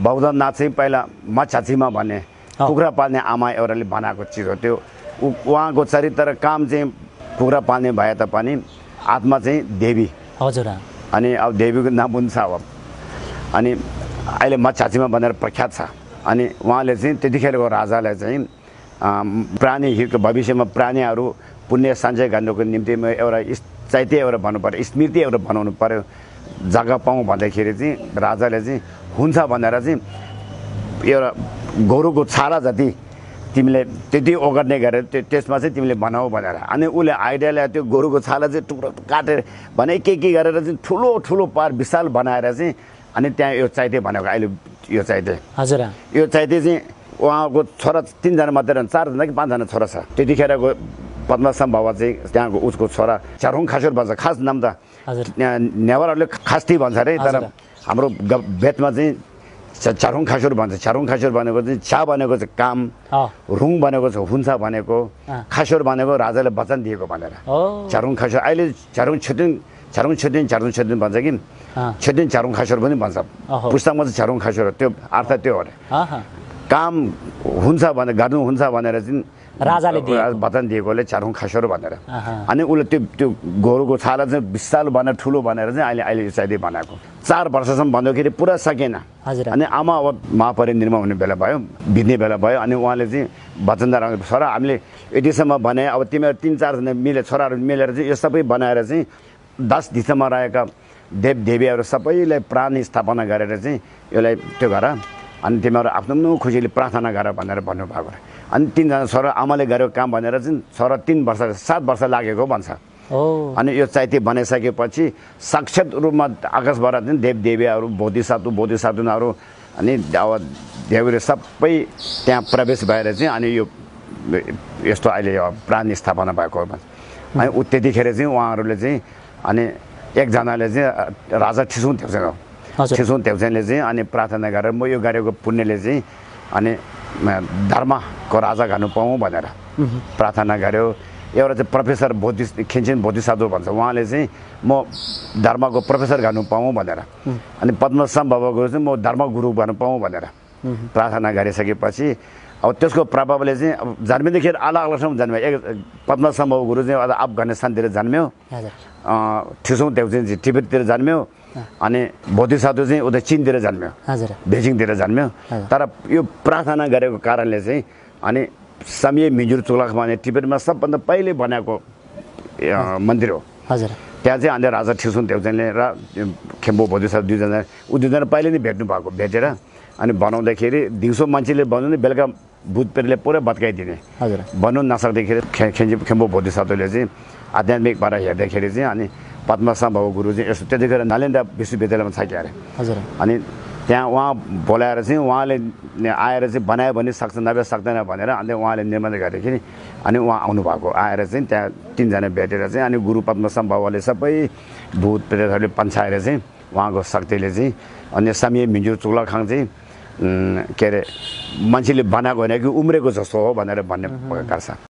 बौद्धनाथ चाहिँ पहिला मछाछीमा भन्ने कुखुरा पाल्ने आमा एउटाले बनाएको चिज हो त्यो उहाँको चरित्र काम चाहिँ कुखुरा पाल्ने भए तापनि आत्मा चाहिँ देवी हजुर अनि अब देवीको नाम हुन्छ अब अनि अहिले मछाछीमा भनेर प्रख्यात छ अनि उहाँले चाहिँ त्यतिखेरको राजालाई चाहिँ प्राणी हितको भविष्यमा प्राणीहरू पुण्य सञ्चय गर्नुको निम्ति एउटा चैत्य एउटा भन्नु पर्यो स्मृति एउटा बनाउनु पर्यो जग्गा पाउँ भन्दाखेरि चाहिँ राजाले चाहिँ हुन्छ भनेर चाहिँ एउटा गोरुको छाला जति तिमीले त्यति ओगट्ने गरेर त्यसमा चाहिँ तिमीले बनाऊ भनेर अनि उसले आइडिया ल्यायो त्यो गोरुको छाला चाहिँ टुक्रो काटेर भने के गरेर चाहिँ ठुलो ठुलो पार विशाल बनाएर चाहिँ अनि त्यहाँ यो चैत्य भनेको अहिले यो चैत्य हजुर यो चैत्य चाहिँ उहाँको छोरा 3 जना मात्रै 4 जना कि 5 जना छोरा छ त्यतिखेरको पद्मनाभ बाबा चाहिँ त्यहाँको उसको छोरा चारुङ खासुर भन्छ खास नाम त नेवारहरूले खास्ती भन्छ अरे तर हाम्रो वेदमा चाहिँ चारुङ खासुर भन्छ चारुङ खासुर भनेको चाहिँ छा भनेको चाहिँ काम रुङ भनेको चाहिँ हुन्छ भनेको खासुर भनेको राजाले वचन दिएको भनेर चारुङ खासुर अहिले चारुङ छुटिन भन्छ कि छुटिन चारुङ खासुर पनि भन्छ पुस्तकमा चाहिँ चारुङ खासुर त्यो अर्थ त्यो हो अरे काम हुन्छ भने गर्नुहुन्छ भनेर चाहिँ राजाले वचन दिएकोले चारुङ खासुर भनेर अनि उसले त्यो गोरुको छाला चाहिँ विशाल भनेर ठुलो भनेर चाहिँ अहिले चाहिँ बनाएको 4 वर्षसम्म भन्दाखेरि पुरा सकेन अनि आमा अब महापरिनिर्वाण हुने बेला भयो बित्ने बेला भयो अनि उहाँले चाहिँ वचनदार छोरा हामीले यतिसम्म भने अब तिमीहरू 3-4 जना मिले छोराहरू मिलेर चाहिँ यो सबै बनाएर चाहिँ 10 दिशामा रहेका देवदेवीहरू सबैलाई प्राण स्थापना गरेर चाहिँ यसलाई त्यो गर अनि तिमीहरू आफ्नो खुसीले प्रार्थना गर भनेर भन्नुभएको अनि 3 जना छोरा आमाले गरेको काम भनेर चाहिँ छोरा 7 वर्ष लागेको भन्छ अनि यो चैत्य बनाइसकेपछि साक्षात रूपमा आकाशबाट चाहिँ देवदेवीहरू बोधिसत्वहरू अनि देवले सबै त्यहाँ प्रवेश भएर चाहिँ अनि यो यस्तो अहिले प्राण स्थापना भएको अनि त्यतिखेर चाहिँ उहाँहरूले चाहिँ अनि एकजनाले चाहिँ राजा ठिसुङ थेप्सेनले चाहिँ अनि प्रार्थना गरेर म यो गरेको पुण्यले चाहिँ अनि धर्मको राजा गर्नु पाऊँ भनेर प्रार्थना गर्यो एउटा चाहिँ प्रोफेसर खिन्चिन बोधिसाधु भन्छ उहाँले चाहिँ म धर्मको प्रोफेसर गर्नु पाऊँ भनेर अनि पद्मनाभ बाबाको चाहिँ म धर्मगुरु गर्नु पाऊँ भनेर प्रार्थना गरिसकेपछि अब त्यसको प्रभावले चाहिँ अब जन्मेदेखि अलग जन्म्यो पद्मनाभ बाबा गुरु चाहिँ अफगानिस्तानतिर जन्म्यो ठिसुङ थेप्सेन चाहिँ तिब्बततिर जन्म्यो अनि बोधिसाधु चाहिँ उता चीनतिर जन्म्यो बेजिङतिर जन्म्यो तर यो प्रार्थना गरेको कारणले चाहिँ अनि साम्ये मिजुर चुलाख भन्ने तिब्बतमा सबभन्दा पहिले बनाएको मन्दिर हो त्यहाँ चाहिँ अनि राजा ठिसुङ थेप्सेनले र खेम्बो बोधिसाधु दुईजना पहिले नै भेटेर अनि बनाउँदाखेरि दिउँसो मान्छेले बनाउने बेलुका भूत प्रेतले पुरै भत्काइदिने बन्नु नसक्दाखेरि खेम्बो बोधिसाधुले चाहिँ आध्यात्मिक भएर हेर्दाखेरि चाहिँ अनि पद्मनाभ बाबा गुरु चाहिँ यसो त्यतिखेर नालन्दा विश्वविद्यालयमा थाक्यो अरे अनि त्यहाँ उहाँ बोलाएर चाहिँ उहाँले आएर चाहिँ बनायो भने सक्छ नभए सक्दैन भनेर अनि उहाँले निर्माण गर्दाखेरि अनि उहाँ आउनुभएको आएर चाहिँ त्यहाँ 3 जना भेटेर चाहिँ अनि गुरु पद्मनाभ बाबाले सबै भूत प्रेतहरूले पन्छाएर चाहिँ उहाँको शक्तिले चाहिँ अनि साम्ये मिजुर चुलाखाङ चाहिँ के अरे मान्छेले बनाएको होइन कि उम्रेको जस्तो हो भनेर भन्ने गर्छ